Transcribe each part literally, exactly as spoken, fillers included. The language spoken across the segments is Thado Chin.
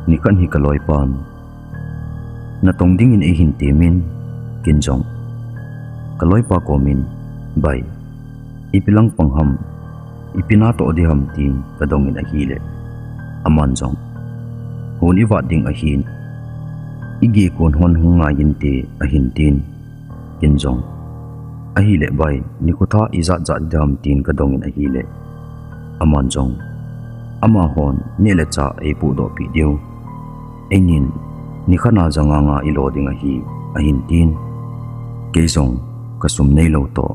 Nikhat hi kaloipan, natong dingin eihin temin, ken jong kaloipa komin, bai, ipi lang pang ham, ipi natoh ding ham tin kadongin ahile, aman jong, hon ivat ding ahin, igekon hon hung ngai inte ahin tin, ken jong, ahile bai, nikho tha ijat jat ding ham tin kadongin ahile, aman jong, amahon neh le chah eipohdoh peh diu, einin nikhat na ja nga nga ilo ding ahi, ahin tin, kei jong kasum neilou toh,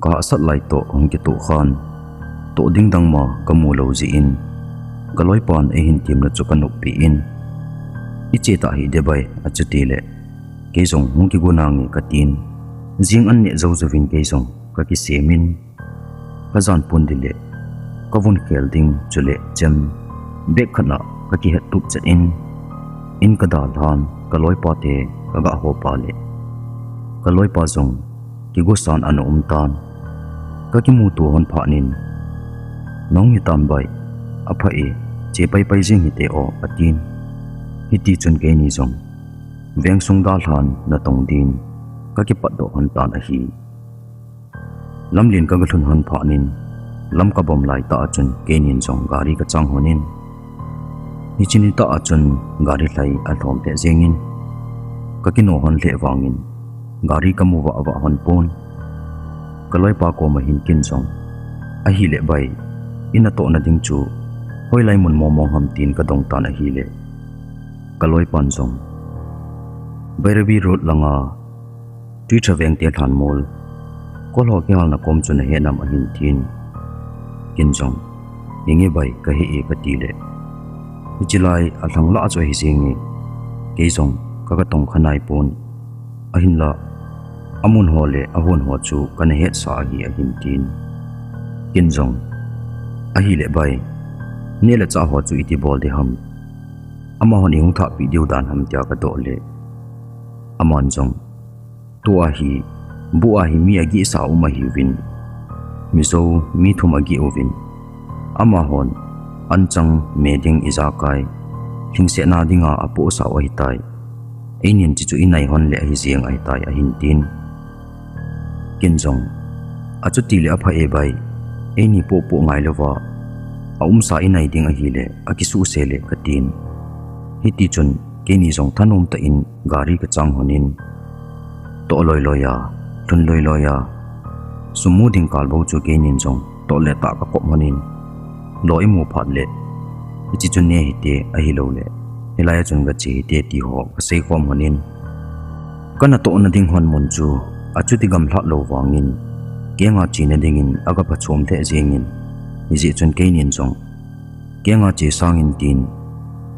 kahahsat lai toh hung kitoh khan, toh ding dang ma kamu lou jeh in, kaloipan eihin temna chu kanoppeh in, iche ta hih de bai, achutile kei jong hung kigo nange katin, jing an neh jou jouvin kei jong kakisemin, kajan pon ding le kavon khel ding chule chem bag khat a kakihet tup chet in, in kadalhan, kaloipa te kagah hopa le, kaloipa jong kigosan ana umtan, kakimuto hon phatnin, nahung hitam bai, apha e, che paipai jing hite o atin, hitichun keini jong vengsung dalhan natong din kakipatdoh hon tan ahi. Lamlen kagalhun hon phatnin, lam kabom laitah a chun keinin jong gari kachang honin, hiche nitah a chun gari lhai alhom lheh jengin, kakino hon lheh vangin gari kamu vah vah hon pon. Kaloipa koma hin ken jong, ahile bai, inatohna ding chu hoilai mun mong mong ham tin kadong tan ahile, kaloipan jong, Bairabi road langa Tuicha vengte lhanmol, kolho kihalna kom chu nahe nam ahin tin, ken jong, henge bai, kahe e katile, hiche lai alhang lah chu ahi jenge, kei jong kagatong kha naipon, ahinla amun ho le ahon ho chu kana hetsa ahi ahin tin, ken jong, ahile bai, neh le chah ho chu iti bol ding ham, amahon eihung thahpeh diu dan ham tia kadoh le, aman jong, tua hi, bu a hi mi agihsa um ahiuvin, Mizo mi thum agih uvin, amahon anchang, me ding, ijakai, lhingsetna dinga apohsau ahitai, einin hiche chu inai hon le ahi jeng ahitai ahin tin, ken jong, achutile apha e bai, eini pohpoh ngailouva aumsa inai ding ahile akisuhse le katin, hitichun keini jong thanom tah in gari kachang honin, toh loiloi a, lhun loiloi a, sum mu ding kal bou chu keinin jong toh le tah kakop honin, lo imu phat le, hiche chu ne hite ahiloule, hilai a chun gache hite ti ho kaseikhom honin, kanatohna ding hon mun chu achuti gamlhat lou vangin, kenga chena dingin agaphachom lheh jengin, hijeh chun keinin jong, kenga che sangin tin,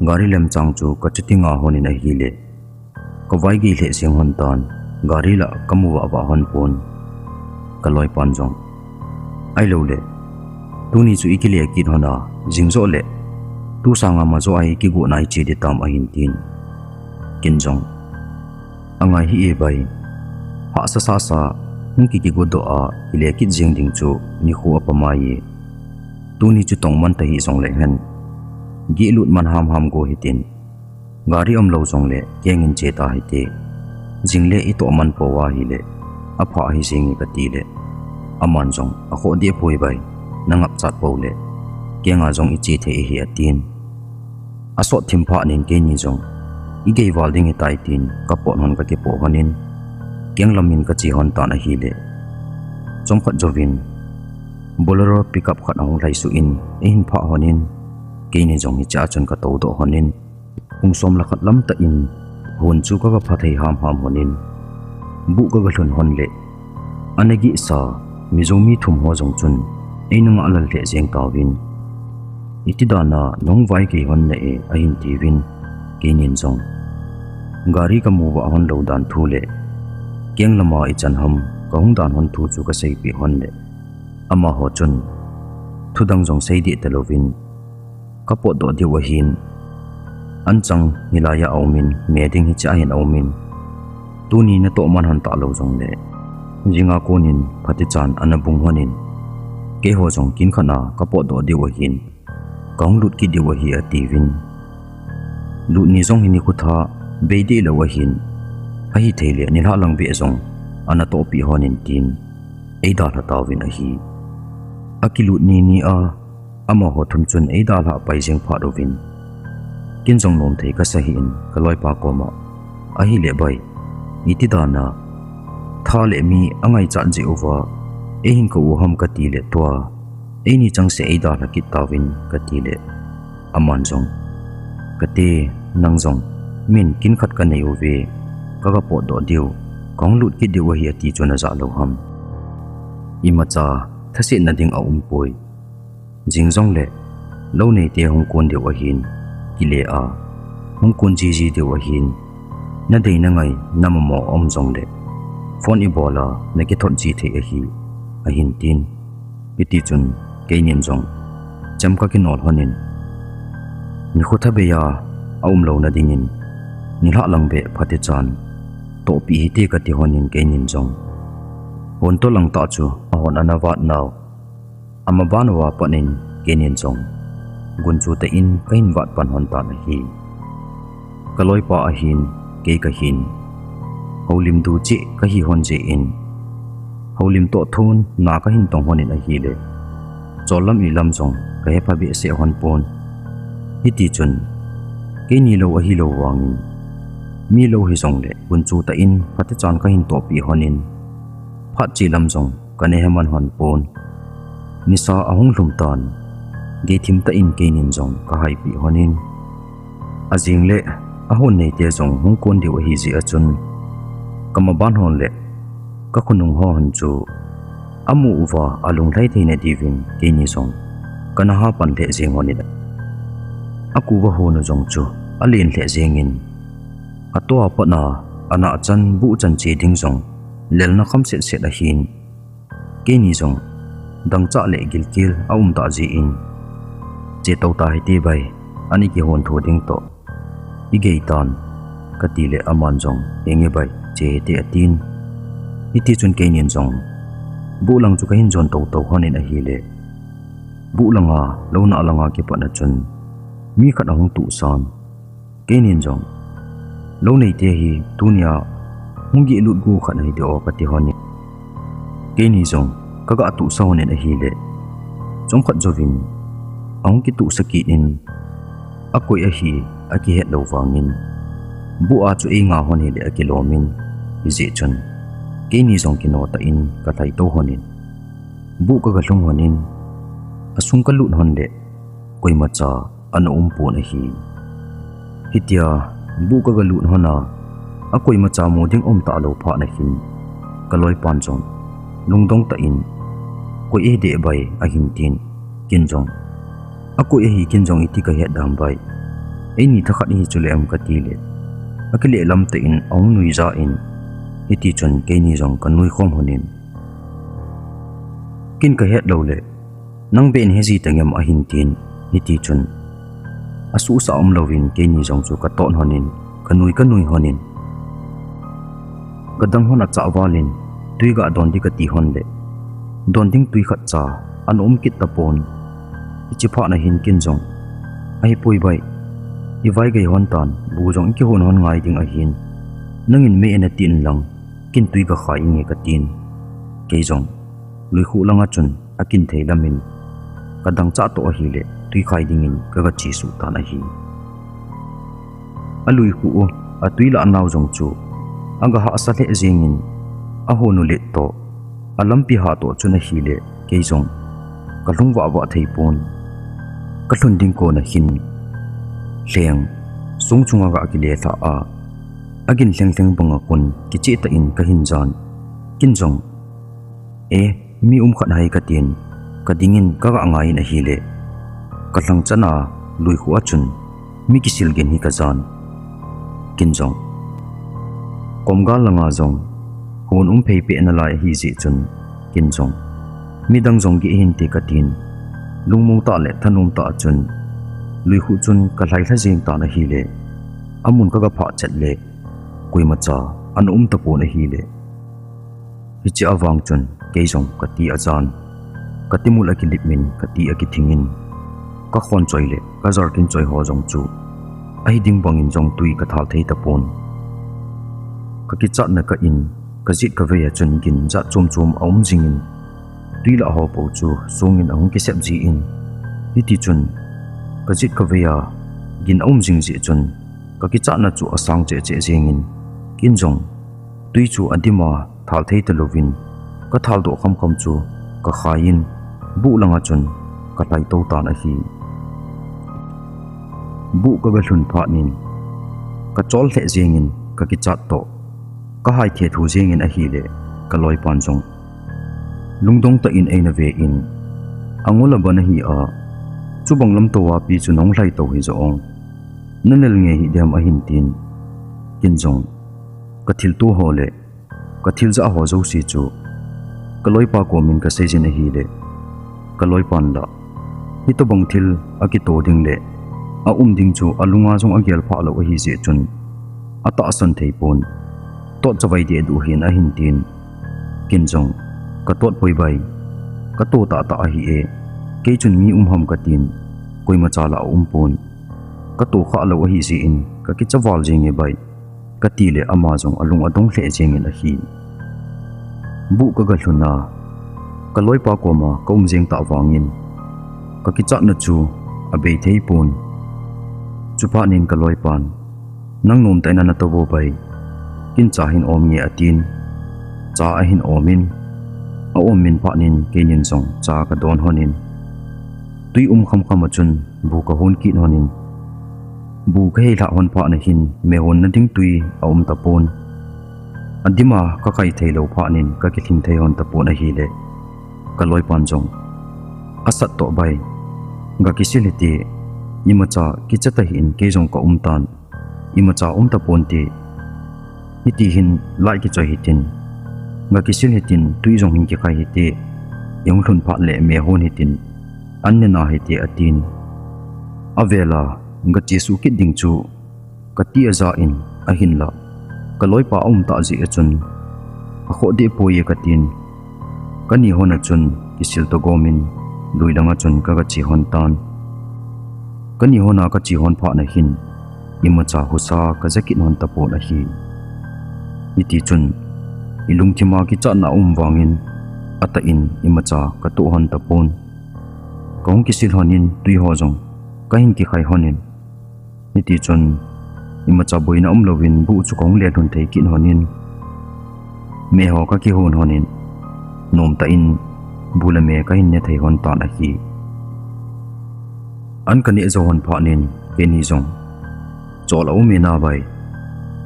gari lemchang chu kachuti nga honin ahile, kavaigei lheh jeng hon tan, gari lah kamu vah vah hon pon. Kaloipan jong, ahiloule, tuni chu ikile kit hon a, jing joh le, tu sanga ma joh a ikigohna iche ding tam ahin tin, ken jong, angai hih e bai, hahsa sasa hung kikigodoh a kile kit jeng ding chu nikho apha mai e, tuni chu tongman tahih jongle hen, gihlut man hamham go hitin, gari umlou jongle kengin che ta hite, jingle itoh man pou ahile, apha ahi jenge katile, aman jong, akhoh deh poi bai, nangapchat poule, kenga jong iche thei ahi atin, asot thim phatnin keini jong, igei val ding hitai tin kapot hon kakipoh honin, keng lamin kache hon tan ahile, chomkhat jouvin Bolero pickup khat ahung lhaisuh in eihin phah honin, keini jong hichea chun katoudoh honin, pung som le khat lamtah in hon chu kagapha thei hamham honin, bu kagalhun hon le, ana gihsa Mizo mi thum ho jong chun eina ngahlel lheh jeng tauvin, iti dana nahung vaigei hon na e ahin tiuvin, keinin jong, gari kamu vah hon lou dan thu le, keng lama ichan ham kahung dan hon thu chu kaseipeh hon le, amaho chun thudang jong seideh talouvin, kapotdoh diu ahin, anchang hilaiya aumin, me ding hichea hin aumin, tuni natoh man hon talou jongle, jinga konin phatichan ana bung honin, keiho jong kin khat a kapotdoh diu ahin, kahung lut kit diu ahi atiuvin, Lut ni jong hi nikho tha bei deh lou ahin, ahithei le nilhah lang beh jong ana tohpeh hon in tin, eidalha tauvin ahi. Akilut ni ni a, amaho thum chun eidalhah pai jeng phat uvin, ken jong nomthei kasa hih in kaloipa koma, ahile bai, iti dan a tha le mi angaichat jeh uva eihin kou u ham kati le tua, eini changseh eidalha kit tauvin kati le, aman jong, kate, nang jong, min kin khat kanei uve, kaga potdoh diu, kahung lut kit diu ahi ati chun ajah lou ham. Imacha thasetna ding aumpoi. Jing jongle, lou neite hung kon diu ahin, kile a hung kon jiji diu ahin, nadei nangai namamo aum jongle, phone ibol a nakithot ji thei ahi, ahin tin. Hitichun, keinin jong, chem kakinol honin, nikho tha bei a aum louna dingin, nilhah lang beh phatechan tohpeh hite kati honin keinin jong, hon toh langtah chu ahon ana vat nau, amaban uva pat in keinin jong, gunchu tah in kahin vat pan hon tan ahi. Kaloipa ahin, kei kahin, houlim du cheh kahi hon jeh in, houlim toh thon na kahin tong honin ahile, chol lam ilam jong kahe pha behseh hon pon. Hitichun, keini lou ahilou vangin, mi lou hijongle gunchu tah in phatechan kahin tohpeh honin, phat che lam jong kana heman hon pon. Nisa ahung lhum tan, geithim tah in keinin jong kahaipeh honin, ajing le ahon neite jong hung kon diu ahi jeh a chun, kamaban hon le kakhonung ho hon chu amu uva alunglhai theina diuvin keini jong kana ha pan lheh jeng honin, akuva hon u jong chu alen lheh jengin, atoh a pat a anah chan buh chan che ding jong lelna kham set set ahin, keini jong dangchah le gilkel aum tah jeh in, che tou ta hite bai, ani kihon tho ding toh igei tan, kati le aman jong, henge bai, che hite atin. Hitichun keinin jong, buh lang chu kahin jon tou tou honin ahile, buh langa, lou nah langa kipat a chun, mi khat ahung tuhsan. Keinin jong, lou neite hi tunia hung gihlut gu khat ahi de o kati honin, keini jong kaga tuhsa honin ahile, chomkhat jouvin ahung kituhsa kit in, akoi ahi akihet lou vangin, buh a chu einga hon hile akilomin, hijeh chun keini jong kino tah in kalhai tou honin, buh kaga lhung honin, asung kalut hon le, koimacha ana um pon ahi. Hitia buh kaga lut hon a, akoimacha mu ding um talou phat nahin, kaloipan jong lungdong tah in, koi ahi de bai ahin tin, ken jong, akoi ahi ken jong iti kahet dam bai, eini thakhat ihi chule em kati le, akilehlam tah in ahung nuija in, hitichun keini jong kanui khom honin, ken kahet lou le, nang beh nahe ji tangem ahin tin, hitichun, asuhsah umlouvin keini jong chu katot honin, kanui kanui honin, kadang hon achah val in, twi ga don ding kati hon le, don ding twi khatcha ana um kit tapon. Hiche phat nahin ken jong, ahipoi bai, ivaigai hon tan, bu jong ikihon hon ngai ding ahin, nangin mei in ati inlang, ken twi gakhai inge katin, kei jong, luikhuh langa chun akin thei lamin, kadangchah toh ahile twi khai dingin kaga chesuh tan ahi. Aluikhuh u, atwi lah nau jong chu aga hahsa lheh jengin, ahon u let toh, alampi hah toh chun ahile kei jong kalhung vahvah thei pon. Kalhun ding kona hin lheng song chunga ga kile lhah a, agin lhenglheng banga kon kichehtah in kahin jan. Ken jong, e, mi um khat hai katin, kadingin kaga ngai in ahile, kalhang chana luikhuh a chun mi kisil gin hi kajan. Ken jong, komgal langa jong hon um phei peh nalai ahijeh chun, ken jong, midang jong geh hinte katin, lungmong tah le thanom tah a chun, luikhuh chun kalhai lha jeng tan ahile, amun kaga phah chet le, koimacha ana um tapon ahile, hiche avang chun kei jong kati ajan, katimul akilip in kati akithing in, kakhon choi le kajarkin choi ho jong chu ahi ding bangin jong tui ka thal thei tapon. Ka kichatna kah in, ka jet ka vei a chun gin jat chom chom a um jingin, tui lah ho po chu songin a hung kisep jin, hiti chun ka jet ka vei a gin a um jing jeh chun ka kichatna chu a sang cheh cheh jingin, ken jong tui chu a dim a thal thei talouvin, ka thal doh kham kham chu ka khai in, buh langa chun ka lhai to tan ahi. Buh ka ga lhun phat in, ka chol lheh jingin ka kichat toh, ka hai the thu jingin ahile, ka loipan jong lungdong tah in eina ve in, "Angol a ban ahi a, chubang lam to a pi chu nahung lhai to hi jo ong, na nel nge hi dem?" ahin tin. Ken jong ka thilto ho le ka thil jah ho jouse chu ka loipa komin ka seijin ahile, ka loipan la hitobang thil a kito ding le a um ding chu a lunga jong a gel phah lou ahi jeh chun a tahsan thei pon. "Tot chavai deh duh hin," ahin tin. Ken jong, "Ka tot poi bai, ka to tah tah ahi e, kei chun mi um ham ka tin, koima cha la a um pon, ka to khah lou ahi jeh in ka kicha val jing e bai," ka ti le ama jong a lung a dong lheh jingin ahi. Buh ka ga lhun a, ka loipa koma ka um jing tah vangin ka kichatna chu a bei thei pon. Chuphat in ka loipan, "Nang nomtah in ana to vo bai, ken cha hin om nge?" atin. Cha ahin om in, a om min phat in keinin jong cha ka don hon in, tui um kham kham a chun bu ka hon kit hon in, bu ka hei lhah hon phat na hin me hon na ding tui a um tapon. A dim a ka khai thei lou phat in ka kilhing thei hon tapon ahile, ka loipan jong, "A sat toh bai, ga kisil hite, imacha kicha tahih in kei jong ka um tan, imacha um tapon te. Hiti hin lai kichoi hitin, ga kisil hitin, tui jong hin kikhai hite, i hung lhun phat le me hon hitin, an ne na hite," atin. A vel a ga chesuh kit ding chu ka ti a ja in, ahinla ka loipa a um tah jeh a chun a khoh deh poi e ka tin, ka ni hon a chun kisil to gom in lui langa chun ka ga che hon tan. Ka ni hon a ka che hon phat na hin imacha husa ka ja kit hon tapon ahi. Hiti chun i lungthim a kichatna a um vangin a tah in imacha ka toh hon tapon. Ka hung kisil hon in tui ho jong ka hin kikhai hon in, hiti chun imacha boina um louvin bu chu ka hung le lhun thei kit hon in, me ho ka kihon hon in, nomtah in bu le me ka hin ne thei hon tan ahi. An ka neh jou hon phat in keini jong, "Chol a um e na bai,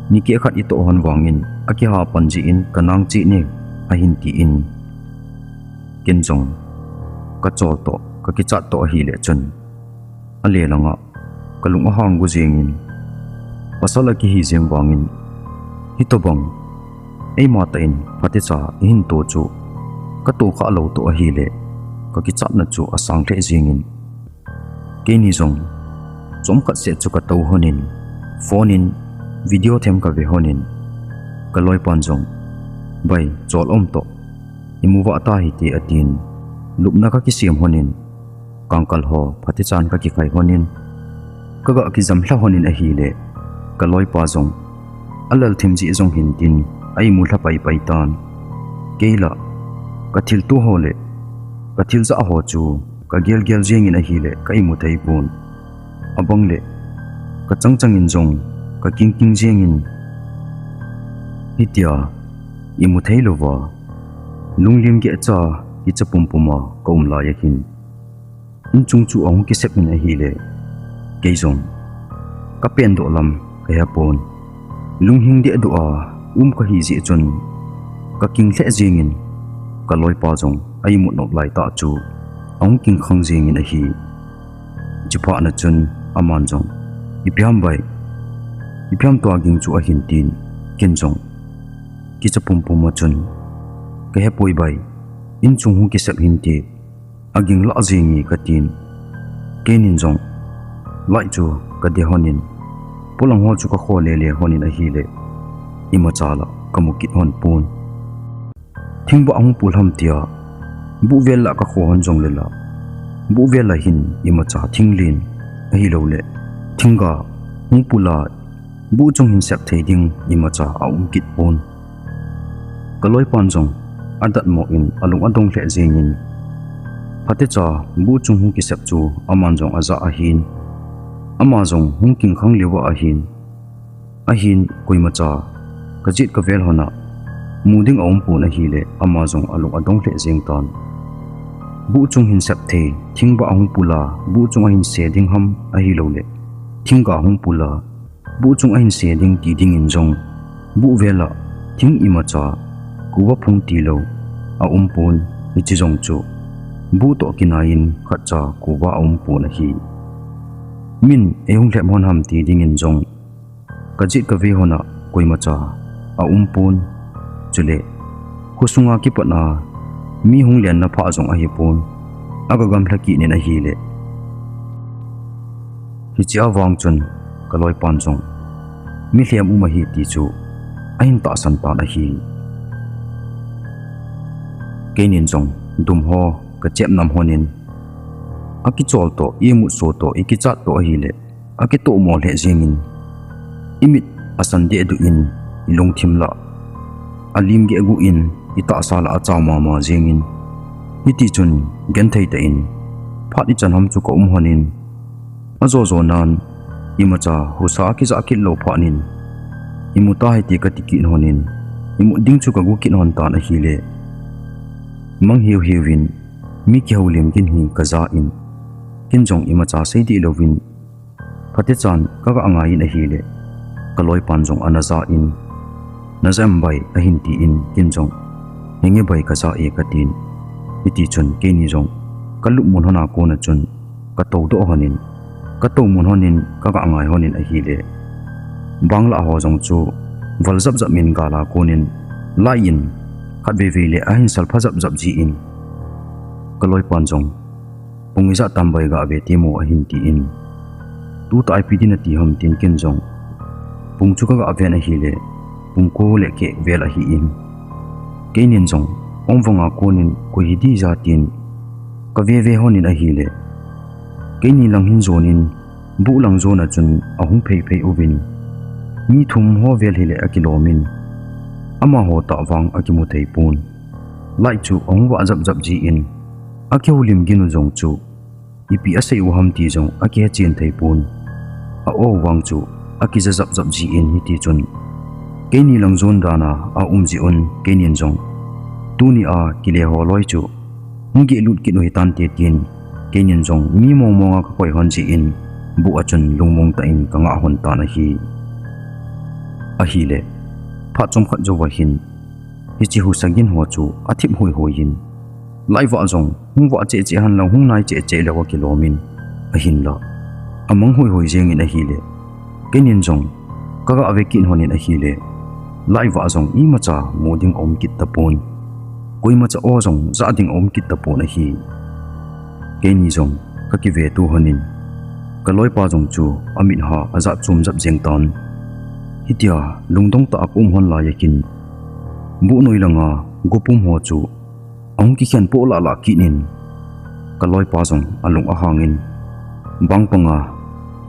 ni keh khat i toh hon vangin a kiha pan jeh in ka nang cheh ne," ahin tin, ken jong ka chol toh, ka kichat toh ahile chun a le langa ka lung a hang gu jingin, pasal a kihi jing vangin, hitobang eima tah in phatecha i hin to chu ka to khah lou toh ahile, ka kichatna chu a sang lheh jingin, keini jong chomkhat seh chu ka to hon in, phone in video them ka ve hon in, ka loipan jong, "Bai, chol um toh, i mu vah ta hite," atin, lupna ka kisem hon in, kangkal ho phatechan ka kikhai hon in, ka ga kijam lha hon in ahile, ka loipa jong a lal thim jeh jong hin tin a imu lha pai pai tan. Kei la ka thilto ho le ka thil jah ho chu ka gel gel jingin ahile ka imu thei pon. Abang le ka chang chang in jong ka king king jingin, hitia imu thei louva lunglim geh cha kicha pum pum a ka um lai a hin, inchung chu ahung kisep in ahile, kei jong ka pen doh lam ka he pon. Lunghing deh doh a um ka hi jeh chun ka king lheh jingin, ka loipa jong a imut nop lai tah chu ahung king khang jingin ahi. Chuphat na chun aman jong, "Ipi ham bai, ipi ham tua ging chu?" ahin tin, ken jong kicha pum pum a chun, "Ka he poi bai, inchung hung kisep hinte, a ging lah jing nge?" ka tin. Keinin jong light chu ka de hon in, polang ho chu ka kho le le hon in ahile, imacha la ka mu kit hon pon. Thing bah hung pul ham tia buh vel la ka kho hon jong le la, buh vel la hin imacha thing len ahilou le thing ga hung pula, buh chung hin sep thei ding imacha aum kit pon. Ka loipan jong adatmo in alung adong lheh jengin, phatecha buh chung hung kisep chu aman jong aja ahin, ama jong hung kingkhang leuva ahin, ahin koimacha ka jet ka vel hon a mu ding aum pon ahile, ama jong alung adong lheh jeng tan. Buh chung hin sep thei thingbah ahung pula, buh chung ahin se ding ham ahilouleh thingga ahung pula, buh chung ahin se ding ti dingin jong buh vel a thing imacha kuva phung tilou aum pon. Hiche jong chu buh toh kinai in khatcha kuva aum pon ahi. Min eihung lhep hon ham ti dingin jong ka jet ka ve hon a koimacha aum pon. Chule khosunga kipatna mi hung lenna pha jong ahipon, aga gamlha kit in ahile. Hiche avang chun ka loipan jong mi lhem um ahi ti chu ahin tahsan tan ahi. Keinin jong dumho ka chep nam honin, akichol toh, imutso toh, ikichat toh ahile akitohmo lheh jengin, imit asan dehduh in, ilungthim lah alim gehguh in, itahsa lah achao mama jengin, hitichun genthei tah in phat ichan ham chu ka um honin, ajo jo nan imacha husa akijah kit lou phatnin, imu tahite kati kit honin, imut ding chu ka gu kit hon tan ahile, mang hiu hiuvin mi kihoulim gin hi kaja in, ken jong imacha sei deh louvin, phatechan kaga ngai in ahile, ka loipan jong ana ja in, naja em bai ahin tin, ken jong henge bai kaja e katin, hitichun keini jong ka lupmun hon a kona chun ka toudoh honin, ka toumun honin kaga ngai honin ahile, banglah ho jong chu val jap jap in gal a konin lai in khatvei vei le ahin salpha jap jap jin, ka loipan jong pung ijat tam bai ga ve temo ahin tin, tutah ipi din ati ham tin ken jong pung chu kaga ven ahile, pung ko le keh vel ahin, keinin jong omvang a konin koi hi dija tin ka ve ve honin ahile, keini lang hin jonin buh lang jon a chun ahung phei phei uvin, mi thum ho vel hile akilomin, amaho tah vang akimu thei pon. Light chu ahung vah jap jap jin, akihoulim gin u jong chu ipi asei u ham ti jong akihechen thei pon. A-o vang chu akija jap jap jin, hitichun keini lang jon dan a aum jeh un keinin jong tuni a kile ho loi chu hung gehlut kit u hitante tin, keinin jong mi mong mong a ka koi hon jeh in, buh a chun lungmong tah in ka ngah hon tan ahi. Ahile, phat chomkhat jouva hin hiche husa gin ho chu athip hoi hoi in, light vah jong hung vah cheh cheh henlang hung nai cheh cheh lou akilomin, ahinla amang hoi hoi jengin ahile, keinin jong kaga ve kit honin ahile, light vah jong imacha mu ding aum kit tapon, koimacha o jong jah ding aum kit tapon ahi. Keini jong kakiveto honin, ka loipa jong chu amit ha ajah chom jap jeng tan. Hitia lungdong tah a ka um hon lai a kin, buh noi langa gopum ho chu ahung kikhen poh lah lah kit in, ka loipa jong alung ahangin, bang panga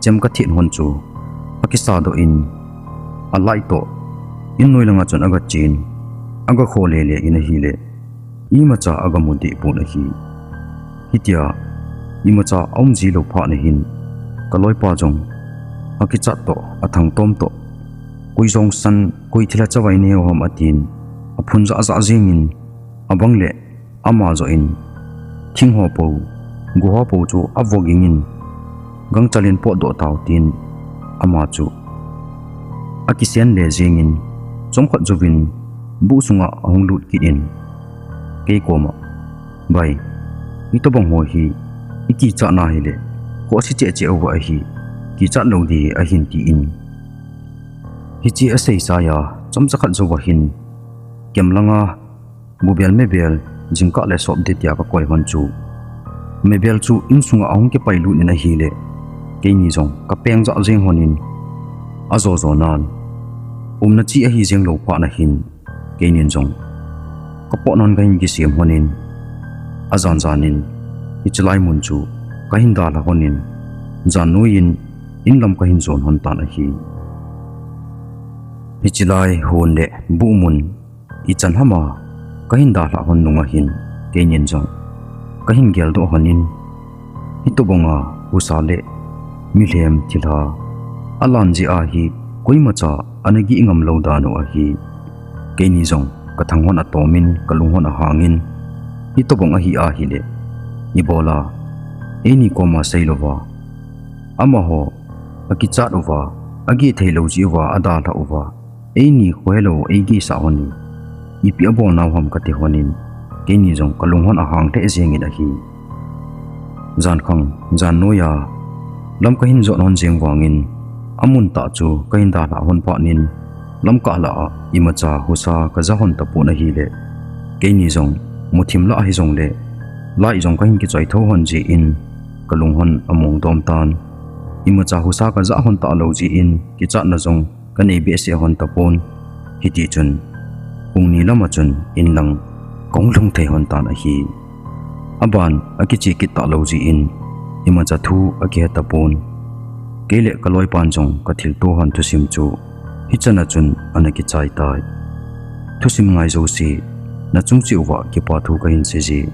chem ka thet hon chu akisadoh in, a light toh in noi langa chun aga chen, aga kho le le in ahile, imacha aga mu deh pon ahi. Hitia imacha aum ji lou phat na hin, ka loipa jong akichat toh, athangtom toh, koi jong san, koi thilha chavai neo ham atin, aphun jah jah jengin, abang le ama joh in, thing ho pou, gu ho pou chu avo gingin, gangchal in potdoh tau tin, ama chu akisen le jengin, chomkhat jouvin buh sunga ahung lut kit in, kei koma, bai, hitobang ho hi ikichat na hile, khoh se cheh cheh uva ahi, kichat lou ding ahin tin. Hiche asei sai a, chomcha khat jouva hin, kem langa, bubel mebel, jingkah le sop ding tia ka koi hon chu, mebel chu insunga ahung kipailut in ahile, keini jong ka peng jah jeng honin, ajo jo nan, umna chi ahi jeng lou phat na hin, keinin jong ka potdoh kahin kisem honin, ajan jan in hiche lai mun chu kahin dalha honin, jan noiyin inlam kahin jon lhon tan ahi. Hiche lai hon le buh mun ichan hama kahin dalhah lhon nunga hin keinin jong kahin geldoh lhon in, hitobanga husa le milhem thilha alan jeh a hi koimacha ana gih ngam lou dan u ahi. Keini jong kathang lhon atom in kalung lhon ahang in, hitobang ahi ahile, ibola eini koma seilouva, amaho akichat uva, ageh theilou jeh uva adalhah uva, eini khohelou eigihsah lhon in, ipi abol nau ham kati lhon in, keini jong kalung lhon ahang lheh jeng in ahi. Jankhang, jan noiya lam kahin jot lhon jeng vangin, amun tah chu kahin dalhah lhon phat in, lamkah lah a imacha husa kaja lhon tapon ahile, keini jong muthim lah hijongle, light jong kahin kichoi tho lhon jeh in, kalung lhon among dom tan. Imacha husa kajah lhon talou jeh in, kichatna jong kanei behseh lhon tapon. Hitichun, pung ni lama chun inlang kahung lhung thei lhon tan ahi. Aban akiche kit talou jeh in, imacha thu akihe tapon. Kei le kaloipan jong kathilto lhon thusim chu hichana chun ana kichai tai. Thusim ngai jouse, nachung cheh uva kipa thu kahin seije.